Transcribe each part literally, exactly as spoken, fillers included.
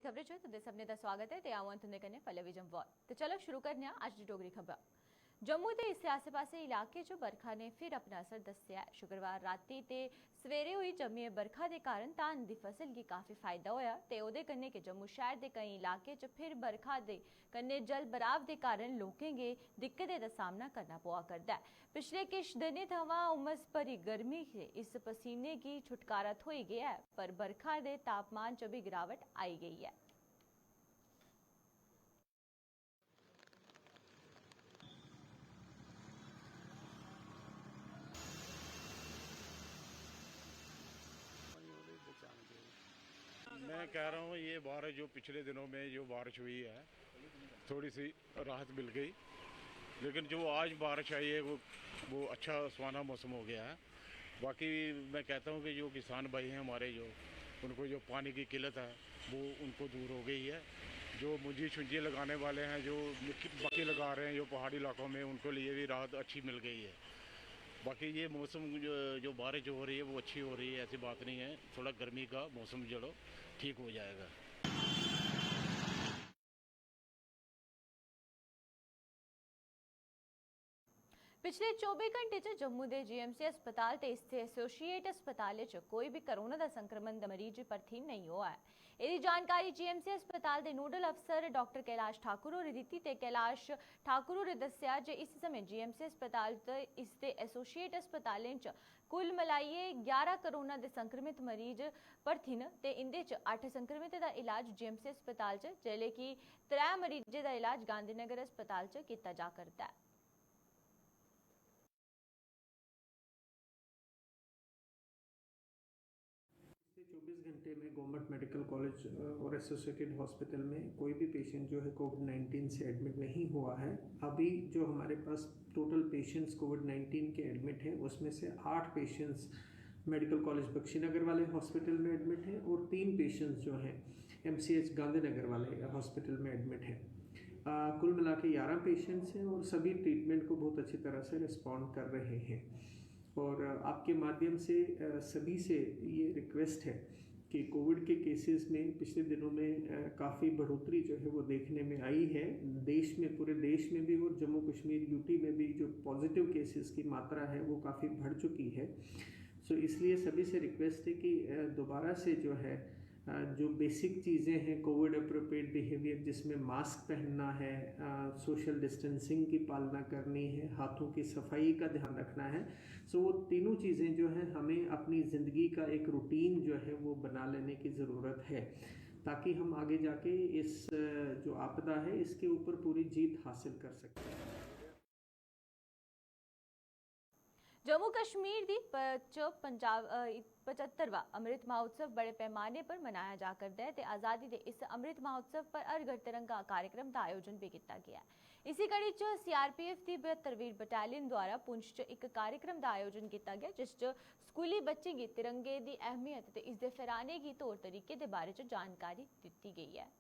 खबरें च तुं'दे सभनें दा स्वागत ऐ ते अ'ऊं आं तुं'दे कन्नै पल्लवी जम्वाल। ते चलो शुरू करने आं अज्ज दी डोगरी खबर। जम्मू दे इस्सै आस्सै-पास्सै इलाके च बरखा ने फिर अपना असर दस्सेआ ऐ। शुक्रवार रातीं ते सवेरे होई जम्मियै बरखा दे कारण धान दी फसल गी काफी फायदा होआ ते ओह्दे कन्नै गै जम्मू शैह्र दे केईं इलाके च फिर बरखा दे कन्नै जल भराव दे कारण लोकें गी दिक्कतें दा सामना करना पवा करदा ऐ। पिछले किश दिनें थमां उमस भरी गर्मी दे इस पसीने गी छुटकारा थ्होई गेआ ऐ, पर बरखा दे तापमान च बी गिरावट आई गेई ऐ। मैं कह रहा हूँ, ये बारिश जो पिछले दिनों में जो बारिश हुई है, थोड़ी सी राहत मिल गई, लेकिन जो आज बारिश आई है, वो वो अच्छा सुहाना मौसम हो गया है। बाकी मैं कहता हूँ कि जो किसान भाई हैं हमारे, जो उनको जो पानी की किल्लत है, वो उनको दूर हो गई है। जो मुंजी शुंजी लगाने वाले हैं, जो मिट्टी, मक्की लगा रहे हैं, जो पहाड़ी इलाकों में, उनको लिए भी राहत अच्छी मिल गई है। बाकी ये मौसम जो, जो बारिश जो हो रही है, वो अच्छी हो रही है, ऐसी बात नहीं है। थोड़ा गर्मी का मौसम जो ठीक हो जाएगा। पिछले चौबी घंटे च जम्मू दे जीएमसी अस्पताल ते इसदे एसोसिएट अस्पतालें च कोई बी कोरोना दा संक्रमण दा मरीज भर्थी नेईं होआ ऐ। एह्दी जानकारी जीएमसी अस्पताल दे नोडल अफसर डाक्टर कैलाश ठाकुर होरें दित्ती ते कैलाश ठाकुर होरें दस्सेआ जे इस समें जीएमसी अस्पताल ते इसदे एसोसिएट अस्पतालें च कुल मलाइयै ञारां कोरोना दे संक्रमित मरीज भर्थी न ते इंदे च अट्ठ संक्रमितें दा इलाज जीएमसी अस्पताल च, जेल्लै कि त्रै मरीजें दा इलाज गांधीनगर अस्पताल च कीता जा करदा ऐ। पिछले चौबीस घंटे में गवर्नमेंट मेडिकल कॉलेज और एसोसिएटेड हॉस्पिटल में कोई भी पेशेंट जो है कोविड नाइन्टीन से एडमिट नहीं हुआ है। अभी जो हमारे पास टोटल पेशेंट्स कोविड नाइन्टीन के एडमिट है, उसमें से आठ patients medical college Bakshi Nagar वाले हॉस्पिटल में एडमिट हैं और तीन पेशेंट्स जो हैं एमसीएच गांधीनगर वाले हॉस्पिटल में एडमिट हैं। कुल मिला के ग्यारह पेशेंट्स हैं और सभी ट्रीटमेंट को बहुत अच्छी तरह से रिस्पॉन्ड कर रहे हैं। और आपके माध्यम से सभी से ये रिक्वेस्ट है कि कोविड के केसेस में पिछले दिनों में काफ़ी बढ़ोतरी जो है वो देखने में आई है। देश में, पूरे देश में भी और जम्मू कश्मीर, यूटी में भी जो पॉजिटिव केसेस की मात्रा है वो काफ़ी बढ़ चुकी है। सो इसलिए सभी से रिक्वेस्ट है कि दोबारा से जो है जो बेसिक चीज़ें हैं, कोविड अप्रोप्रिएट बिहेवियर, जिसमें मास्क पहनना है, सोशल डिस्टेंसिंग की पालना करनी है, हाथों की सफाई का ध्यान रखना है। सो वो तीनों चीज़ें जो हैं, हमें अपनी ज़िंदगी का एक रूटीन जो है वो बना लेने की ज़रूरत है, ताकि हम आगे जाके इस जो आपदा है, इसके ऊपर पूरी जीत हासिल कर सकें। जम्मू कश्मीर दी प- च पंजाब अ, इ- पचहत्तरवां अमृत महोत्सव बड़े पैमाने पर मनाया जा करदा ऐ ते आजादी दे इस अमृत महोत्सव पर हर घर तिरंगा कार्यक्रम दा आयोजन बी कीता गेआ ऐ। इसी कड़ी च सीआरपीएफ दी बहत्तर वीर बटालियन द्वारा पुंछ च इक कार्यक्रम दा आयोजन कीता गेआ, जिस च स्कूली बच्चें गी तिरंगे दी अहमियत ते इसदे फैराने गी तौर तरीके दे बारे च जानकारी दित्ती गेई ऐ।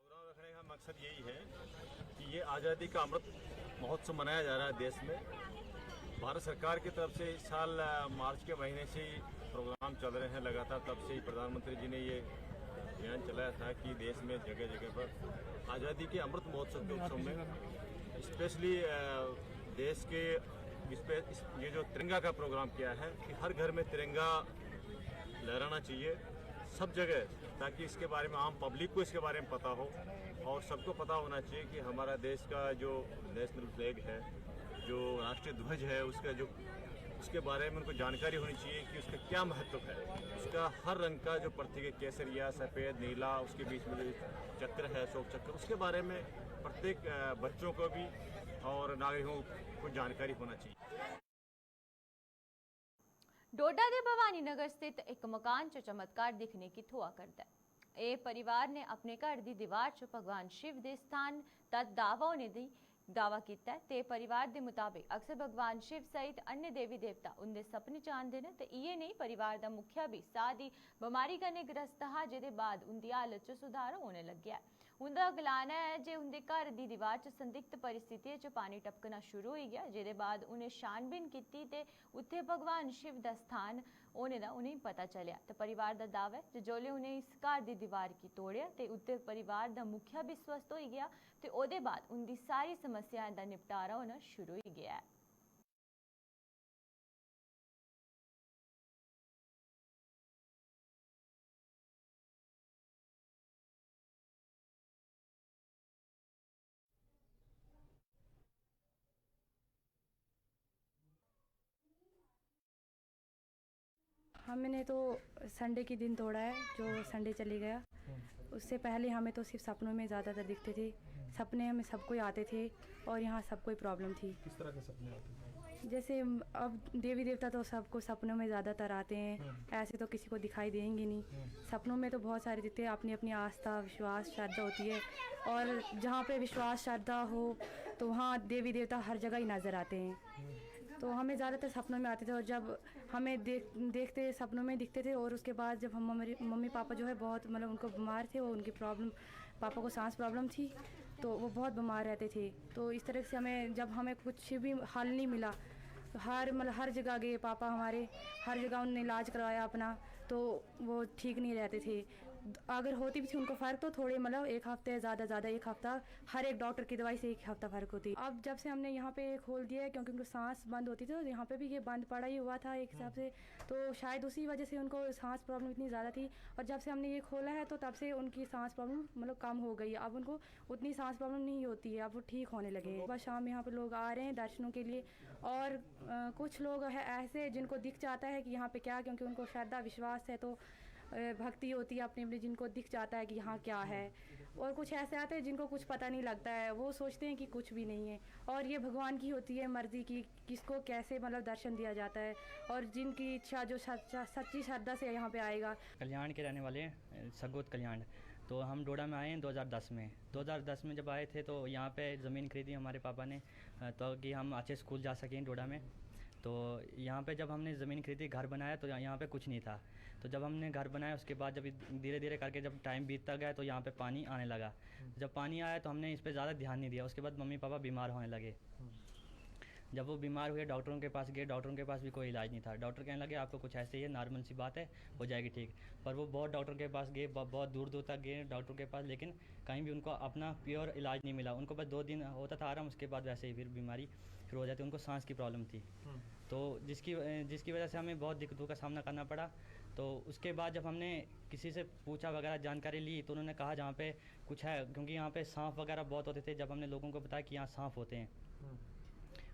प्रोग्राम रखने का मकसद यही है कि ये आज़ादी का अमृत महोत्सव मनाया जा रहा है देश में। भारत सरकार की तरफ से इस साल मार्च के महीने से ही प्रोग्राम चल रहे हैं लगातार, तब से ही प्रधानमंत्री जी ने ये अभियान चलाया था कि देश में जगह जगह पर आज़ादी के अमृत महोत्सव के उत्सव में स्पेशली देश के इस पे इस, ये जो तिरंगा का प्रोग्राम किया है कि हर घर में तिरंगा लहराना चाहिए सब जगह, ताकि इसके बारे में आम पब्लिक को इसके बारे में पता हो और सबको पता होना चाहिए कि हमारा देश का जो नेशनल फ्लैग है, जो राष्ट्रीय ध्वज है, उसका जो उसके बारे में उनको जानकारी होनी चाहिए कि उसका क्या महत्व है। उसका हर रंग का जो प्रतीक है, केसरिया, सफ़ेद, नीला, उसके बीच में जो चक्र है, अशोक चक्र, उसके बारे में प्रत्येक बच्चों को भी और नागरिकों को जानकारी होना चाहिए। डोडा दे भवानी नगर स्थित इक मकान च चमत्कार दिक्खने गी थ्होआ करदा ऐ। एह् परिवार ने अपने घर दी दीवार च भगवान शिव दे स्थान तत् दावा होने दी दावा कीता ऐ ते परिवार दे मताबक अक्सर भगवान शिव सहित अन्य देवी देवता उं'दे सपने च आंदे न ते इ'यै नेईं परिवार दा मुखिया बी साह् दी बमारी कन्नै ग्रस्त हा, जेह्दे बाद उं'दी हालत च सुधार होने लग्गेआ ऐ। उं'दा गलाना ऐ जे उं'दे घर दी दीवार च संदिग्ध परिस्थितियें च पानी टपकना शुरू होई गेआ, जेह्दे बाद उ'नें छानबीन कीती ते उत्थै भगवान शिव दा स्थान होने दा उ'नेंगी पता चलेआ ते परिवार दा दावा ऐ जे जोल्लै उ'नें इस घर दी दीवार गी तोड़ेआ ते उत्थै परिवार दा मुखिया बी स्वस्थ होई गेआ ते ओह्दे बाद उं'दी सारी समस्याएं दा निपटारा होना शुरू होई गेआ ऐ। हमने तो संडे के दिन तोड़ा है, जो संडे चले गया। उससे पहले हमें तो सिर्फ सपनों में ज़्यादातर दिखते थे। सपने हमें सब कोई आते थे और यहाँ सब कोई प्रॉब्लम थी। किस तरह के सपने आते थे? जैसे अब देवी देवता तो सबको सपनों में ज़्यादातर आते हैं, हम्म। ऐसे तो किसी को दिखाई देंगे नहीं। हम्म। सपनों में तो बहुत सारे दिखते हैं, अपनी अपनी आस्था, विश्वास, श्रद्धा होती है और जहाँ पे विश्वास, श्रद्धा हो तो वहाँ देवी देवता हर जगह ही नज़र आते हैं। हम्म। तो हमें ज़्यादातर सपनों में आते थे और जब हमें देख देखते सपनों में दिखते थे और उसके बाद जब हम मम्मी मम्मी पापा जो है बहुत मतलब उनको बीमार थे, वो उनकी प्रॉब्लम, पापा को सांस प्रॉब्लम थी, तो वो बहुत बीमार रहते थे। तो इस तरह से हमें जब हमें कुछ भी हल नहीं मिला तो हर मतलब हर जगह गए पापा हमारे, हर जगह उनने इलाज करवाया अपना, तो वो ठीक नहीं रहते थे। अगर होती भी थी उनको फ़र्क तो थोड़े मतलब एक हफ्ते ज़्यादा ज़्यादा एक हफ्ता, हर एक डॉक्टर की दवाई से एक हफ्ता फ़र्क होती। अब जब से हमने यहाँ पे खोल दिया है क्योंकि उनको सांस बंद होती थी तो यहाँ पे भी ये बंद पड़ा ही हुआ था एक हिसाब से, तो शायद उसी वजह से उनको सांस प्रॉब्लम इतनी ज़्यादा थी। और जब से हमने ये खोला है तो तब से उनकी सांस प्रॉब्लम मतलब कम हो गई है। अब उनको उतनी सांस प्रॉब्लम नहीं होती है, अब वो ठीक होने लगे हैं। सुबह शाम यहाँ पे लोग आ रहे हैं दर्शनों के लिए। और अ, कुछ लोग है ऐसे जिनको दिख जाता है कि यहाँ पे क्या, क्योंकि उनको श्रद्धा विश्वास है तो अ, भक्ति होती है अपनी अपनी, जिनको दिख जाता है कि यहाँ क्या है। और कुछ ऐसे आते हैं जिनको कुछ पता नहीं लगता है, वो सोचते हैं कि कुछ भी नहीं है। और ये भगवान की होती है मर्जी कि किसको कैसे मतलब दर्शन दिया जाता है और जिनकी इच्छा जो सच्चा सच्ची श्रद्धा से यहाँ पे आएगा। कल्याण के रहने वाले हैं, सगोत कल्याण। तो हम डोडा में आए हैं दो हज़ार दस में। दो हज़ार दस में जब आए थे तो यहाँ पे ज़मीन खरीदी हमारे पापा ने, अ, तो कि हम अच्छे स्कूल जा सकें डोडा में। तो यहाँ पे जब हमने ज़मीन खरीदी, घर बनाया तो यहाँ यहाँ पे कुछ नहीं था। तो जब हमने घर बनाया उसके बाद जब धीरे धीरे करके जब टाइम बीतता गया तो यहाँ पे पानी आने लगा। जब पानी आया तो हमने इस पर ज़्यादा ध्यान नहीं दिया। उसके बाद मम्मी पापा बीमार होने लगे। जब वो बीमार हुए, डॉक्टरों के पास गए, डॉक्टरों के पास भी कोई इलाज नहीं था। डॉक्टर कहने लगे, "आपको कुछ ऐसे ही है, नॉर्मल सी बात है, हो जाएगी ठीक।" पर वो बहुत डॉक्टर के पास गए, ब-, बहुत दूर दूर तक गए डॉक्टर के पास, लेकिन कहीं भी उनको अपना प्योर इलाज नहीं मिला। उनको बस दो दिन होता था आराम, उसके बाद वैसे ही फिर बीमारी शुरू हो जाती। उनको सांस की प्रॉब्लम थी। हम्म। तो जिसकी अ, जिसकी वजह से हमें बहुत दिक्कतों का सामना करना पड़ा। तो उसके बाद जब हमने किसी से पूछा वगैरह, जानकारी ली, तो उन्होंने कहा जहाँ पे कुछ है, क्योंकि यहाँ पे सांप वगैरह बहुत होते थे। जब हमने लोगों को बताया कि यहाँ सांप होते हैं, हम्म।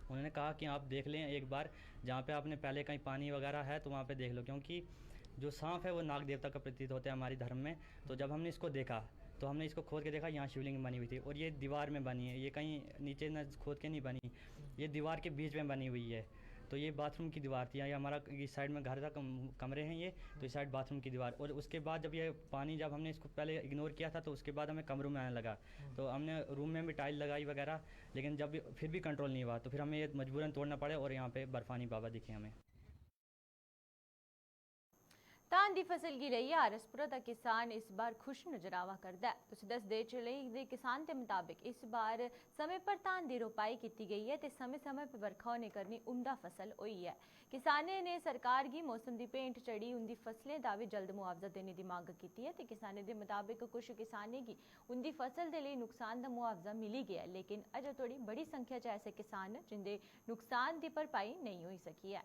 उन्होंने कहा कि आप देख लें एक बार, जहाँ पे आपने पहले कहीं पानी वगैरह है तो वहाँ पे देख लो, क्योंकि जो सांप है वो नाग देवता का प्रतीत होता है हमारे धर्म में। तो जब हमने इसको देखा तो हमने इसको खोद के देखा, यहाँ शिवलिंग बनी हुई थी और ये दीवार में बनी है, ये कहीं नीचे न खोद के नहीं बनी, ये दीवार के बीच में बनी हुई है। तो ये बाथरूम की दीवार थी, ये हमारा इस साइड में घर था, कम, कमरे हैं ये, तो इस साइड बाथरूम की दीवार। और उसके बाद जब ये पानी, जब हमने इसको पहले इग्नोर किया था तो उसके बाद हमें कमरों में आने लगा। तो हमने रूम में भी टाइल लगाई वगैरह, लेकिन जब भी, फिर भी कंट्रोल नहीं हुआ, तो फिर हमें ये मजबूरन तोड़ना पड़ा और यहाँ पे बर्फानी बाबा दिखे हमें। धान दी फसल गी लेइयै आर एस पुरा दा किसान इस बार खुश नजर आवा करदा ऐ। तुसें दसदे चले जे किसान दे मताबक इस बार समें पर धान दी रोपाई कीती गेई ऐ ते समें-समें पर बरखा होने करी उम्दा फसल होई ऐ। किसानें ने सरकार गी मौसम दी भेंट चढ़ी उंदी फसलें दा बी जल्द मुआवजा देने दी मंग कीती ऐ ते किसानें दे मताबक कुछ किसानें गी उंदी फसल दे लेई नुकसान दा मुआवजा मिली गेआ ऐ, लेकिन अजें तोड़ी बड़ी संख्या च ऐसे किसान न जिंदे नुकसान दी भरपाई नेईं होई सकी ऐ।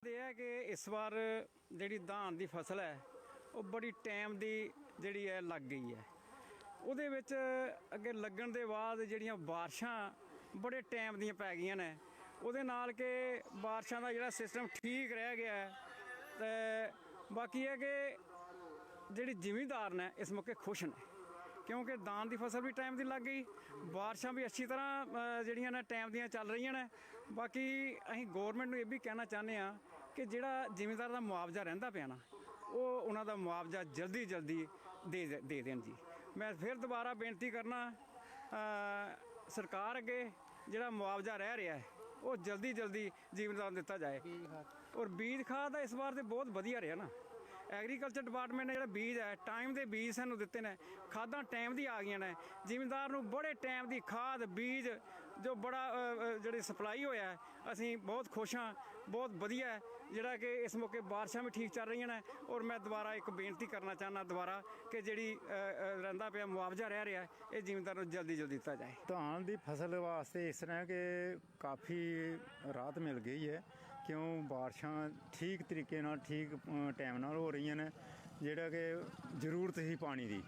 एह् ऐ कि इस बार जेह्ड़ी धान दी फसल ऐ, ओह् बड़ी टैम दी जेह्ड़ी ऐ लग्ग गेई ऐ। ओह्दे बिच अग्गें लग्गन दे बाद जेह्ड़ियां बारशां बड़े टैम दियां पै गेइयां न, ओह्दे नाल के बारशां दा जेह्ड़ा सिस्टम ठीक रेह् गेआ ऐ ते बाकी एह् कि जेह्ड़े जिमींदार न इस मौके खुश न, क्योंकि धान दी फसल बी टाइम दी लग गई, बारिशां बी अच्छी तरह, अ, जेह्ड़ियां न टाइम दियां चल रहियां न। बाकी असीं गौरमेंट नूं एह् बी कहना चाह्न्ने आं कि जेह्ड़ा जिमींदार दा मुआवजा रैंह्दा पेआ ना, ओह् उन्हां दा मुआवजा जल्दी जल्दी दे दे देन जी। में फिर दोबारा बेनती करना, अ, सरकार अग्गे, जेह्ड़ा मुआवजा रह रेहा ऐ, ओह् जल्दी जल्दी जिमींदार नूं दित्ता जाए। और बीज खाद दा इस बार ते बहुत बधिया रेहा ना। एग्रीकल्चर डिपार्टमेंट ने जेह्ड़ा बीज ऐ, टाइम दे बीज सानूं दित्ते न, खादां टाइम दी आ गईयां न। जिमींदार नूं बड़े टाइम दी खाद, बीज, जो बड़ा, अ, अ, जेह्ड़ी सप्लाई होया ऐ, असीं बहुत खुश हां, बहुत बधिया ऐ। जेह्ड़ा कि इस मौके बारिशां बी ठीक चल रहियां न। और में दोबारा इक बेनती करना चाह्न्नां दोबारा कि जेह्ड़ी, अ, अ, रैंह्दा पेआ मुआवजा रह रेहा ऐ, एह् जिमींदार नूं जल्दी जल्दी दित्ता जाए। धान दी फसल वास्ते इस तरह कि काफ़ी राहत मिल गई ऐ, क्यों बारिशां ठीक तरीके नाल, ठीक, अ, टैम नाल हो रहियां न, जेह्ड़ा कि जरूरत ही पानी दी।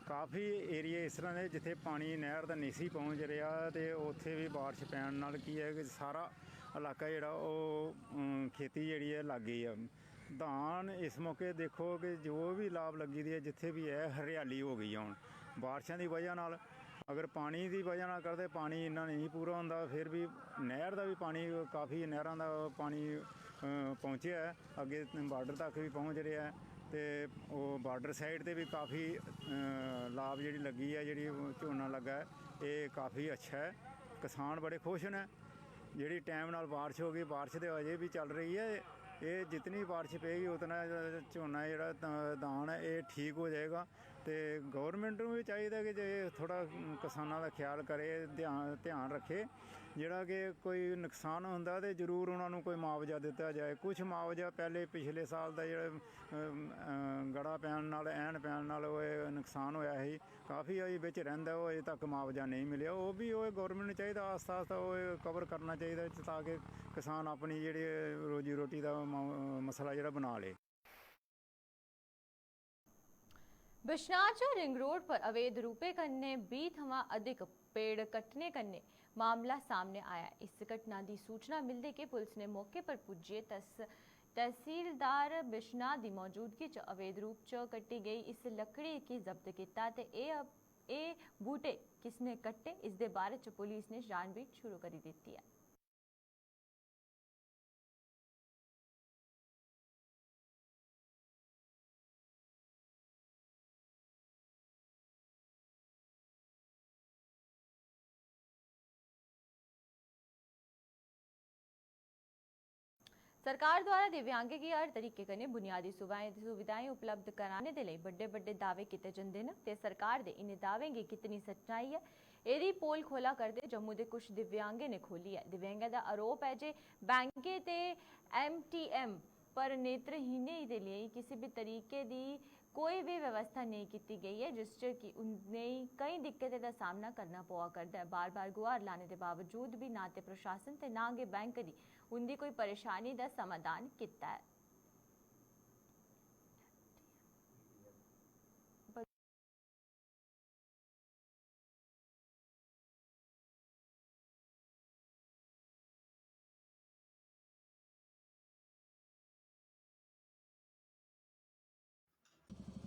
काफ़ी एरिये इस तरह दे जित्थै पानी नैह्र दा नेईं सी पहुँच रेहा ते उत्थै बी बारिश पैन नाल की ऐ कि सारा इलाका जेह्ड़ा ओह्, अम, खेती जेह्ड़ी ऐ लग्ग गेई ऐ। धान इस मौके देखो कि जो बी लाब लग्गी दी ऐ, जित्थै बी ऐ, हरियाली हो गई ऐ। हून बारिशां दी बजह नाल, अगर पानी दी बजह नाल करदे, पानी इन्ना नेईं पूरा होंदा, फिर बी नैह्र दा बी पानी, काफ़ी नैह्रां दा पानी, अ, पहुँचेआ ऐ, अग्गें बार्डर तक बी पहुँच रेहा ऐ। ते ओह् बार्डर साइड ते बी काफ़ी, अ, लाब जेह्ड़ी लग्गी ऐ, जेह्ड़ी झोना लग्गा ऐ, एह् काफ़ी अच्छा ऐ। किसान बड़े खुश न। जेह्ड़ी टैम नाल बारिश होगी, बारिश ते अजें बी चल रही ऐ। एह् जितनी बारिश पेगी, उतना झोना जेह्ड़ा ध-, धान ऐ, एह् ठीक हो जाएगा। ते गौरमेंट नूं बी चाहिदा कि जे थोह्ड़ा किसानां दा ख्याल करे, ध्यान, ध्यान रक्खे। जेह्ड़ा कि कोई नुकसान होंदा ते जरूर उ'नां नूं कोई मुआवजा दित्ता जाए। कुछ मुआवजा पैह्ले पिछले साल दा जेह्ड़ा, अम, अ, गड़ा पैन नाल, ऐह्न पैन नाल ओह् नुकसान होया ही, काफ़ी अजें बिच रैंह्दा, ओह् अजें तक मुआवजा नेईं मिलेआ। ओह् बी ओह् गौरमेंट नूं चाहिदा, आस्ता आस्ता ओह् कवर करना चाहिदा, ताकि किसान अपनी जेह्ड़ी रोजी रोटी दा म-, मसला जेह्ड़ा बना ले। बिश्नाह च रिंग रोड पर अवैध रूपे कन्नै बीह् थमां अधिक पेड़ कट्टने कन्नै मामला सामने आया। इस घटना दी सूचना मिलदे गै पुलिस ने मौके पर पुज्जियै तस-, तहसीलदार बिश्नाह दी मौजूदगी च अवैध रूप च कट्टी गेई इस लकड़ी गी जब्त कीता ते एह्, एह् बूह्टे किसने कट्टे, इसदे बारे च पुलिस ने छानबीन शुरू करी दित्ती ऐ। सरकार द्वारा दिव्यांगें गी हर तरीके कन्नै बुनियादी सुविधाएं सुविधाएं उपलब्ध कराने दे लेई बड्डे बड्डे दावे कीते जंदे न ते सरकार दे इ'नें दावें गी कितनी सच्चाई ऐ, एह्दी पोल खोला करदे जम्मू दे कुछ दिव्यांगें ने खोली ऐ। दिव्यांगें दा आरोप ऐ जे बैंकें ते एम टी एम पर नेत्रहीनें दे लेई किसी बी तरीके दी कोई बी व्यवस्था नेईं कीती गेई ऐ, जिस च कि उ'नेंगी केईं दिक्कतें दा सामना करना पवा करदा ऐ। बार-बार गुहार लाने दे बावजूद बी ना ते प्रशासन ते ना गै बैंक दी उं'दी कोई परेशानी दा समाधान कीता ऐ।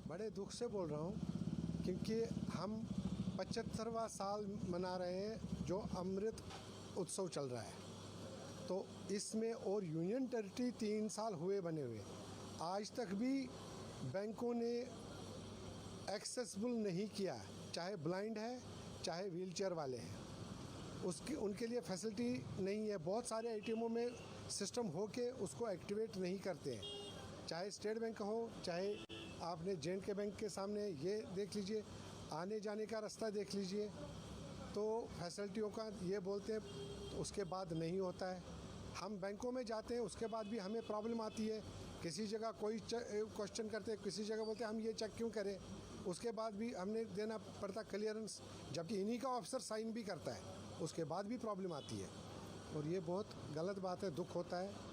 बड़े दुख से बोल रहा हूँ, क्योंकि हम पचहत्तरवाँ साल मना रहे हैं जो अमृत उत्सव चल रहा है। तो इसमें, और यूनियन टेरिटरी तीन साल हुए बने हुए, आज तक भी बैंकों ने एक्सेसिबल नहीं किया, चाहे ब्लाइंड है, चाहे व्हीलचेयर वाले हैं, उसकी, उनके लिए फैसिलिटी नहीं है। बहुत सारे एटीएमों में सिस्टम हो के उसको एक्टिवेट नहीं करते हैं। चाहे स्टेट बैंक हो, चाहे आपने जे एंड के बैंक के सामने, ये देख लीजिए, आने जाने का रास्ता देख लीजिए। तो फैसिलिटियों का ये बोलते हैं, तो उसके बाद नहीं होता है। हम बैंकों में जाते हैं, उसके बाद भी हमें प्रॉब्लम आती है। किसी जगह कोई क्वेश्चन करते हैं, किसी जगह बोलते हैं हम ये चेक क्यों करें, उसके बाद भी हमने देना पड़ता क्लियरेंस, जबकि इन्हीं का ऑफिसर साइन भी करता है, उसके बाद भी प्रॉब्लम आती है। और ये बहुत गलत बात है, दुख होता है।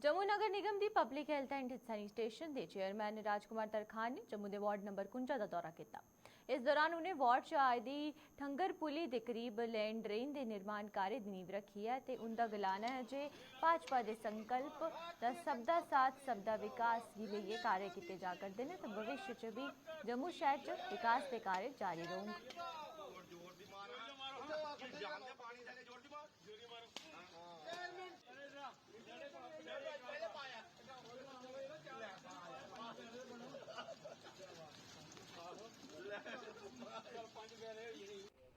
जम्मू नगर निगम दी पब्लिक हेल्थ एंड सैनिटेशन दे चेयरमैन राजकुमार तरखान ने जम्मू दे वार्ड नंबर कुंजा दा दौरा कीता। इस दौरान उ'नें वार्ड च आए दी ठंगर पुली दे करीब लेन ड्रेन दे निर्माण कार्य दी नींव रक्खी ऐ ते उंदा गलाना ऐ जे भाजपा दे संकल्प दा सबदा साथ सबदा विकास गी लेइयै कार्य कीते जा करदे न ते भविष्य च बी जम्मू शैह्र च विकास दे कार्य जारी रौह्ग।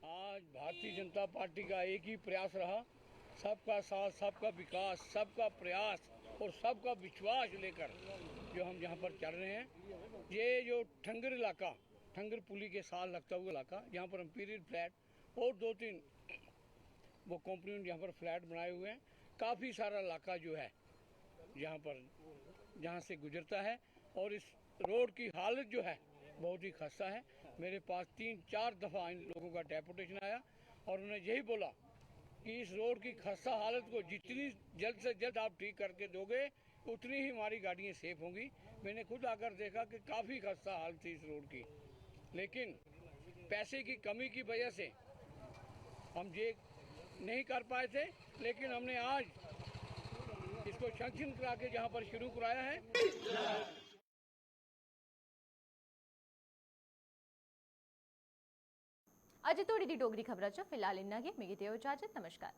आज भारतीय जनता पार्टी का एक ही प्रयास रहा, सबका साथ, सबका विकास, सबका प्रयास और सबका विश्वास लेकर जो हम यहाँ पर चल रहे हैं। ये जो ठंगर इलाका, ठंगर पुली के साथ लगता हुआ इलाका, यहाँ पर हम पीरियड फ्लैट और दो तीन वो कंपनी ने यहाँ पर फ्लैट बनाए हुए हैं। काफ़ी सारा इलाका जो है यहाँ पर, जहाँ से गुजरता है, और इस रोड की हालत जो है बहुत ही खस्ता है। मेरे पास तीन चार दफ़ा इन लोगों का डेपुटेशन आया और उन्हें यही बोला कि इस रोड की खस्ता हालत को जितनी जल्द से जल्द आप ठीक करके दोगे, उतनी ही हमारी गाड़ियाँ सेफ होंगी। मैंने खुद आकर देखा कि काफ़ी खस्ता हालत थी इस रोड की, लेकिन पैसे की कमी की वजह से हम ये नहीं कर पाए थे, लेकिन हमने आज इसको सैंक्शन करा के यहाँ पर शुरू कराया है। अज्ज धोड़ी दी डोगरी खबरा च फिलहाल इन्ना गै। मिगी देओ इजाजत। नमस्कार।